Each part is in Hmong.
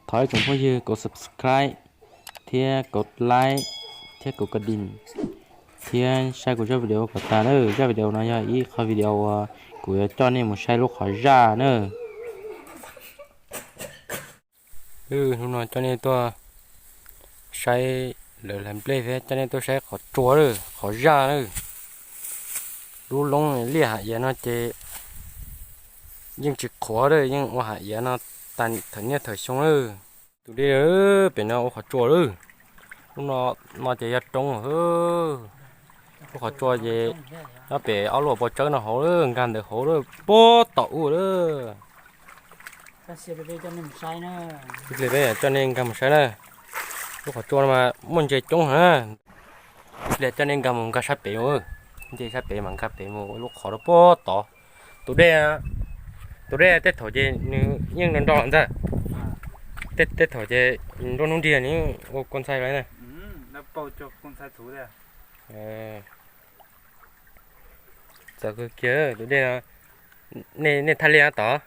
Thov ib tsoom phooj ywg kom subscribe thiab kom like thiab kom ka ding thiab saib kuv zaj video kom tag na. Zaj video no yog ib qho video uas kuv yuav coj nej mus saib lub qhov zaj na. Hnub no coj nej tuaj saib lawv hlais nplej thiab coj nej tuaj saib qhov tsua lawm qhov zaj lawm. Lub loob liaj hav iav no ces yeej tsis qhuav lawm, yeej ua hav iav no tas thawm niaj thawm xyoo lawm. Tus dej pem no ua qhov tsua lawm. Lub no, no ces yog roob. Lub qhov tsua ces nyob pem ob lub pob tsawb no hauv lawm, nkag ntawm hauv lawm puag tom ub lawm. Ib pliag peb coj nej nkag mus saib na. Lub qhov tsua no mas muaj ntses coob heev na. Ib pliag coj nej nkag mus nkag sab pem, nce sab pem mas nkag pem mus lub qhov rau puag tod. Tus dej, tus dej tej thaum ces nws yeej nrog nrog lawm ntag. Tej, tej thaum ces nruab hnub nrig nws yeej ua kua ntxhai lawm na. Txawv kawg kiag tus dej no. Nej, nej thaj liaj tod,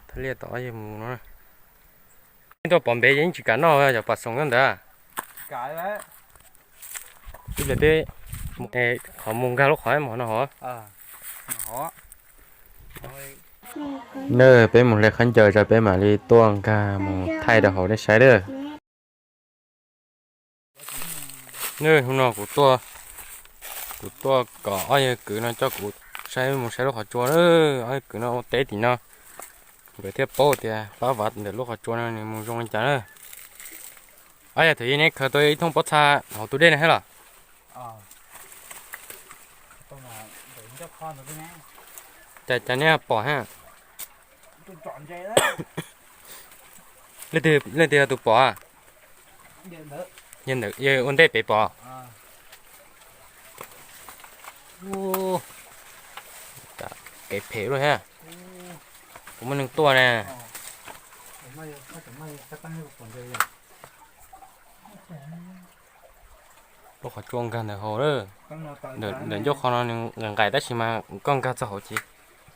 thaj liaj tod yog mus no. Nej tuaj pom npe ces yeej tsis kam noj cov pas xoom nyob ntawd. Ib pliag peb qhov mus nkag lub qhov no hov. Na, peb mus hle khaub ncaws tso peb mam li tuaj nkag mus thaij rau hauv nej saib lawm. Hnub no kuv tuaj, kuv tuaj kom ob yawg kwv no coj kuv saib mus saib lub qhov tsua. Ob yawg kwv no ua teb tim no, nkawd thiaj paub tias pab vav ntawm lub qhov tsua no nws mus zoo li cas na. Ob yawg, thaum ub neb khaws tau ib thooj pob txha hauv tus dej no thiab los? Cas, cas neb pom thiab? Leej twg yog tus pom? Yog ntawm, yog ua ntej pem pom. Kev phem luaj thiab. Kuv muaj neeg tuaj ne. Lub qhov tsua nkag ntawm hauv lawm. Ntawm ncauj qhov no nws nqaim nqaim tab sis mas koj nkag txog hauv ces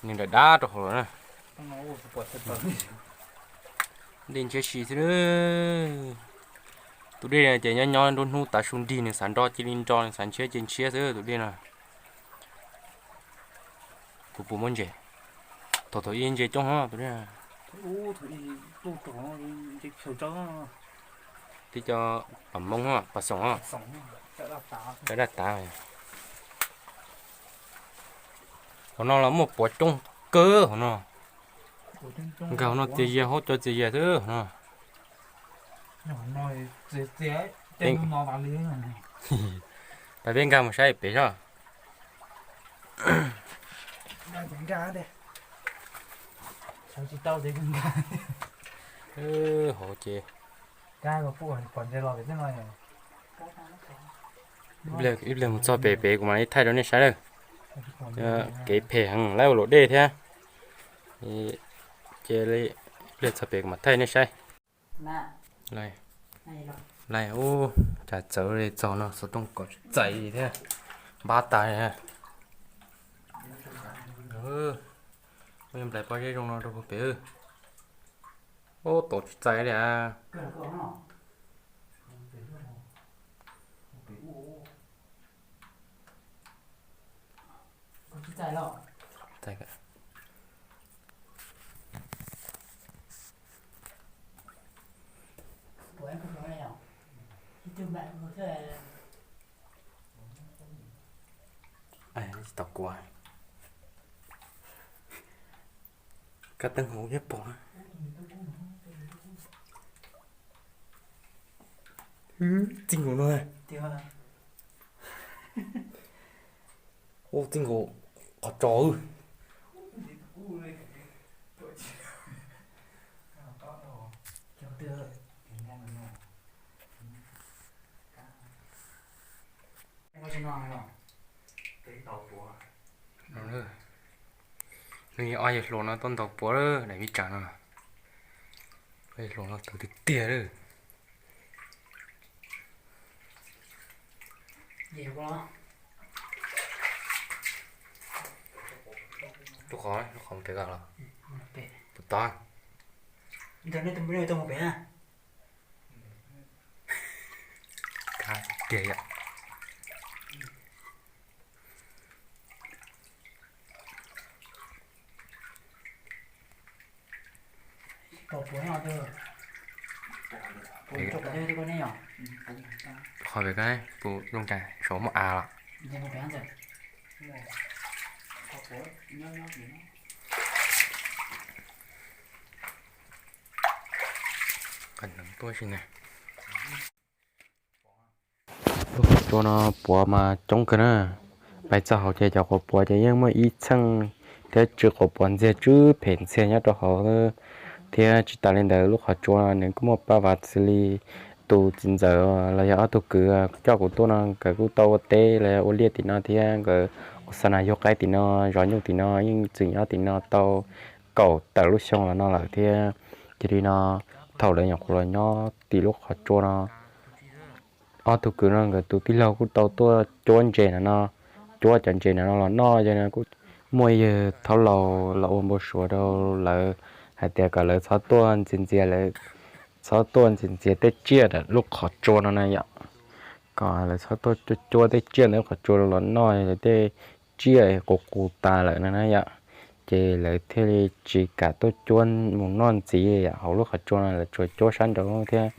nws nram dab rau hauv lawm na. Dej ntshiab si xwb. Tus dej no ces nyob nyob nruab hnub tav su nrig nws xav nro cia li nro, nws xav ntshiab cia li ntshiab xwb tus dej no. Kuv puas muaj ntses? Thaum thaum ub ntses coob hov tus dej. Tib co pas moob, pas xoom, cov daj tav. Hauv no los muaj puav coob kawg hauv no. Nkag hauv no txias zias, hauv cov txias zias xwb hauv no. Peb nkag mus saib pem soj. Hauv ces ib pliag mus txog pem pem kuv mam li thaij rau nej saib lawm. Kev phem heev, lawv ua luam dej thiab. Ces ib pliag txog pem kuv mam thaij nej saib. Lawm, ub, cas txawv li txog no xov tooj kom tsis txais li thiab. Npab tas li. Muaj nplais pob zeb zoo no rau pem. Ub, tom tsis txais li as. Tsis tau kua. Kab teeb hauv thiab pom. Txij nkaus no. Ub, txij nkaus qhov tsos. Nws ob yawg hluas no tuaj ntaus puav daim vij tsam no. Ob yawg hluas no tawv tiag tiag lawm. Lub qhov, lub qhov pem los? Tus tod. Ntawd nej tus me nyuam tuaj mus pem na. Tiag yom. Pom puav no, puav rau qhov pem ko, pem ko puav zoo cas saum muaj av los. Qhov neev tuaj si na. Lub qhov tsua no puav mas coob kawg na. Pais txog hauv ces cov quav puav ces yeej muaj ib txheej thiab tsw quav puav ntxiag tsw phem ntxiag nyob rau hauv. Thiab tsis tas li ntawd lub qhov tsua no nws kuj muaj pab vav xws li tus txiv ntxawm los yog ob tug kwv coj kuv tuaj no nkawd kuj tau ua teb los yog ua liaj tim no thiab nkawd ua xa nas yug qaib tim no, zov nyuj tim no, yeej txwm nyob tim no tau kaum tawm lub xyoo los no lawm thiab. Cia li no thaum lawv nyuam qhuav los nyob tim lub qhov tsua no, ob tug kwv no nkawd tus tij laug kuj tau tuaj cuab ntses no no, cuab cov ntses no no los noj. Yog no kuj muaj yawg thaub laus los ua npau suav rau lawv hais tias kom lawv txhob tuaj ntxias ntxias, lawv txhob tuaj ntxias ntxias tej tsiaj lub qhov tsua no na yom, kom lawv txhob tuaj cuab cuab tej tsiaj ntawd lub qhov tsua los noj tej tsiaj qus qus tas lawm no na yom. Ces lawv thiaj li tsis kam tuaj cuab mus noj ntxiv yom. Hauv lub qhov tsua no lawv tsuas cuab sab nraud thiab.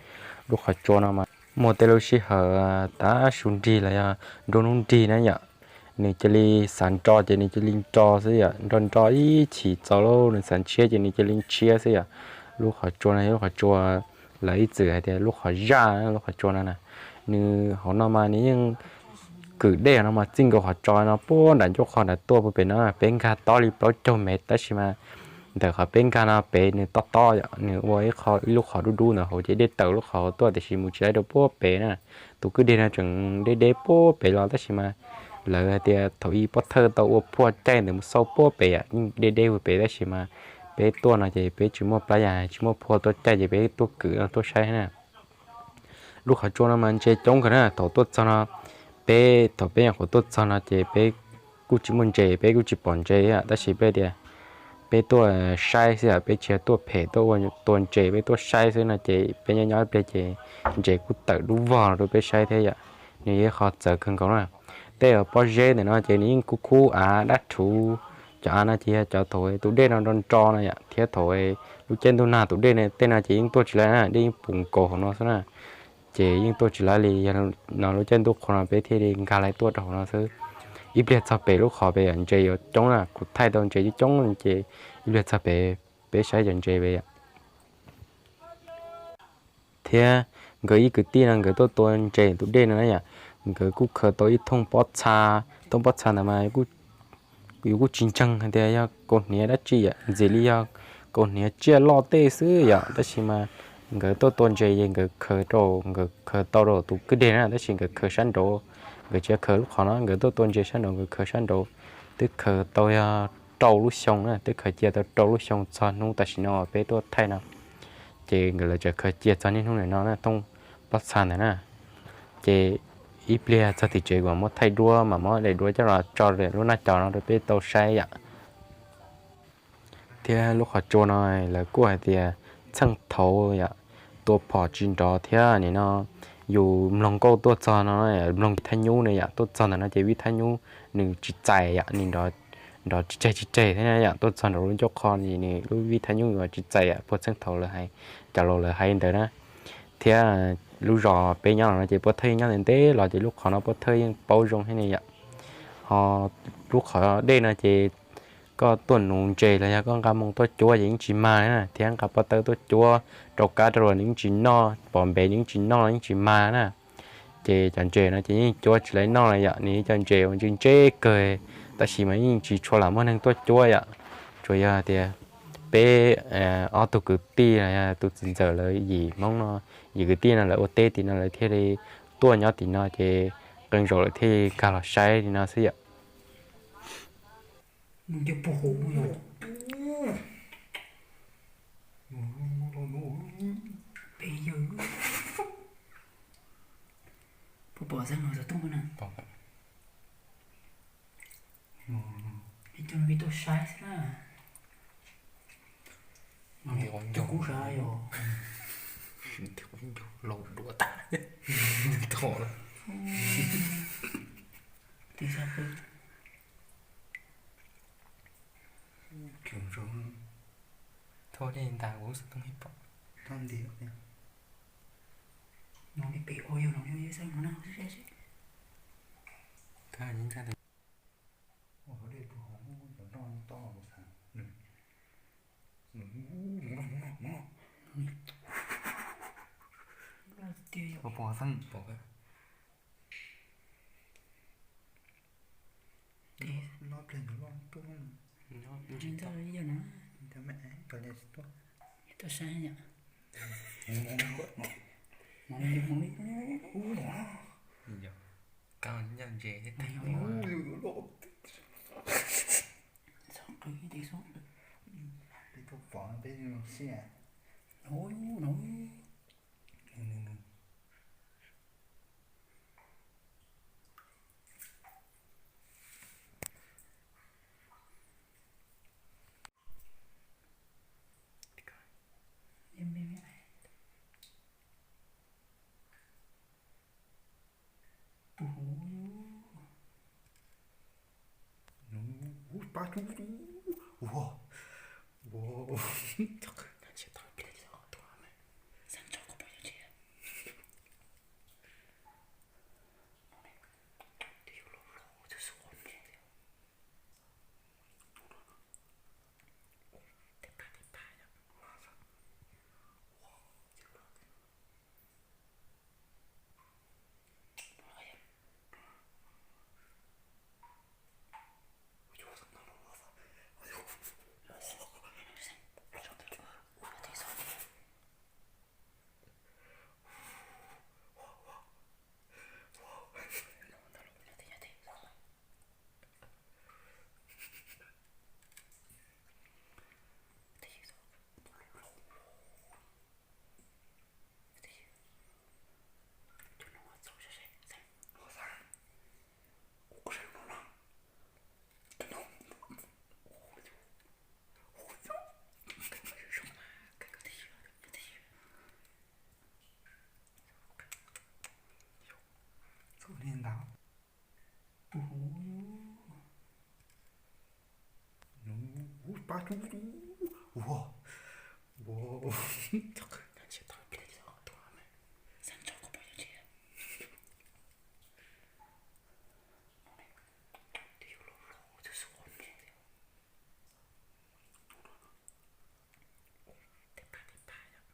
Lub qhov tsua no mas muaj tej lub sij hawm tav su nrig los yog nruab hnub nrig na yom, nws cia li xav nro ces nws cia li nro xwb yom, nro nro ib chim txaus lauj nws xav ntshiab ces nws cia li ntshiab xwb yom. Lub qhov tsua no yog lub qhov tsua lawv ib txwm hais tias lub qhov zaj, lub qhov tsua no na, nws hauv no mas nws yeej kwm dej no mas txij nkaus qhov tso no puag nram ncauj qhov nram tuaj puag pem no, peb nkag tob li plaub caug mev tab sis mas ntawm qhov peb nkag no pem nws tob tob yom, nws ua ib qho ib lub qhov dub dub ntawd hauv ces dej tawm lub qhov tuaj tiam sis mus tsis laib rau puag pem na. Tus kwj deg no tseem deb deb puag pem los tab sis mas lawv hais tias thaum ub pov thawj tau ua phuaj caij ntawd mus xauj puag pem yom, yeej deb deb puag pem tab sis mas peb tuaj no ces peb tsis muaj plab yas tsis muaj phuaj tuaj caij ces peb tuaj kwm no tuaj saib na. Lub qhov tsua no mas ntses coob kawg na, thaum tuaj txog no, peb thaum peb nyuam qhuav tuaj txog no ces peb kuj tsis muaj ntses, peb kuj tsis pom ntses tab sis peb tias peb tuaj saib xwb yom, peb tsis yog tuaj phem tuaj ua tua ntses, peb tuaj saib xwb no ces peb nyob nyob ib pliag ces ntses kuj tawm dub vog rau peb saib thiab yom. Nws yog ib qho txawv kawg nkaus na. Tej uas pob zeb ntawm no ces nws yeej khub khub av dab rhuv, cov av no ces yog cov thaum tus dej no nro nro no yom, thiab thaum lub caij ntuj nag tus dej tej no ces yeej tuaj tsis laib na, dej yeej puv nkaus hauv no xwb na. Ces yeej tuaj tsis laib li, yog no lub caij ntuj qhua no peb thiaj li nkag laib tuaj rau hauv no xwb. Ib pliag txog pem lub qhov pem ntses yuav coob na, kuv thaij tau ntses coob coob ces ib pliag txog pem peb saib cov ntses pem yom. Thiab nkawd ib kwv tij no nkawd tuaj tua ntses tus dej no na yom, nkawd kuj khaws tau ib thooj pob txha, thooj pob txha ntawd mas yus kuj tsis ntseeg hais tias yog kaus hniav dab tsi yom, ntxim li yog kaus hniav tsiaj loj tej xwb yom, tab sis mas nkawd tuaj tua ntses ces nkawd khaws rau, nkawd khaws tau rau tus kwj deg na, tab sis nkawd khaws sab nraud, nkawd tsis khaws lub qhov no, nkawd tuaj tua ntses sab nraud, nkawd khaws sab nraud, twb khaws tau yog rau lub xyoo na, twb khaws cia tau rau lub xyoo txog hnub tam sim no peb tuaj thaij no. Ces nkawd lawv tseem khaws cia txog niaj hnub nim no na, thooj pob txha ntawd na. Ces ib pliag txog tim tsev kuv mam muab thaij duab, mam muab daim duab coj los tso lub naj cov no rau peb tau saib yom. Thiab lub qhov tsua no lawv kuj hais tias txheej thaud yom, tua phom tsis nrov thiab nim no yus mloog nkauj tuaj txog no, mloog vij thaj nyub ne yom, tuaj txog ntawm no ces vij thaj nyub nws tsis txais yom, nws nrov tsis tseg tsis tseg thiab yom, tuaj txog nraum lub ncauj qho nws lub vij thaj nyub yuav tsis txais yom, puag txheej thaud lawv hais, cov laus lawv hais li ntawd na. Thiab lub zos peb nyob no ces puab thawj yeej nyob ntev ntev los ces lub qhov no puab thawj yeej paub zoo thiab ne yom. Ho lub qhov dej no ces koj tuaj nuv ntses los yog koj nqa moo tuaj cuab ces yeej tsis mag li na, thiab nqa pob tawb tuaj cuab rau kab rau luag nws yeej tsis noj, pom npe nws yeej tsis noj yeej tsis mag na. Ces cov ntses no ces yeej cuab tsis laib noj li yom, nws cov ntses uas ntse ntse kawg, tab sis mas yeej tsis tshua lam muaj neeg tuaj cuab yom. Tsuas yog tias peb ob tug kwv tij los yog tus txiv ntxawm lawv yim Hmoob no, yim kwv tij no lawv ua teb tim no lawv thiaj li tuaj nyob tim no ces qee zaus lawv thiaj li nkag los saib li no xwb yom. Peb tuaj saib xwb na. Tus kub sab yog. Tus kub ncaug laus duav tas. Tom lawm. Tis sab peb. Thaum li ntas kuv xov tooj ib pom. Thaum nti no li pem ua yog no yog xeeb no na. Kab ncaj tus. Ua dej pug hov cov nroj to los xav. Mus no, mus no, mus no. Pom xeeb pom. Loj pliag ntawd loj tuaj. Ntawd me, tsis tuaj. Tuaj saib yom. Kab ncaj ntses thiab. Txhob qw, txhob qw. Peb tuaj pom peb zoo siab. No, no. Pab tub, ua, ua, txhob qw, tsis tau pliag tsis tau tuaj. Xav ntsib kuv pom yog tsis. Twb yog loj loj txhua xu qhov me thiab. Tej pab tej pab yom. Txhob li ntawd. Pab tub, ua, ua, txhob qw, tsis tau pliag tsis tau tuaj. Xav ntsib kuv pom yog tsis. Twb yog loj loj txhua xu qhov me thiab. Tej pab tej pab yom.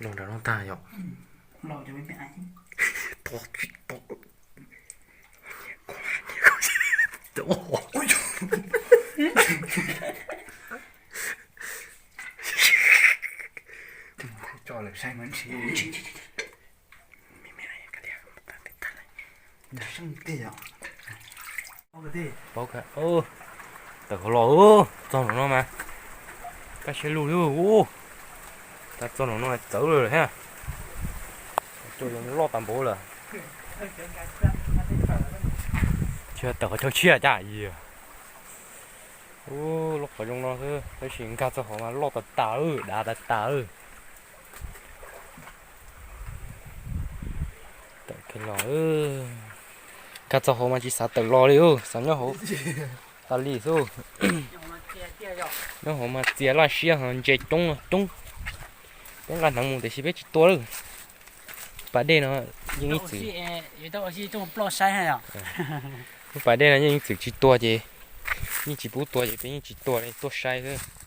Los nram no tag yom. Tawm hauv los, txog nraum no mas kaj siab lug li. Ua, txog nraum no txawv lawm thiab. Cua zoo loj tas npaum lawm. Tsis tawm qhov chaw tshiab cas yog. Ua, lub qhov zoo no xwb tab sis nkag txog hauv mas loj tas tas, dav tas tas. Tawm kiag los, nkag txog hauv mas tsis xav tawm los li, xav nyob hauv tas li xwb. Nyob hauv mas txias laj siab ho ntses coob coob. Peb nqa hneev mus tiam sis peb tsis tua lawm. Pas dej no yeej ib txwm, lub pas dej no yeej ib txwm tsis tua ces, yeej tsis pub tua ces peb yeej tsis tua li, tuaj saib xwb.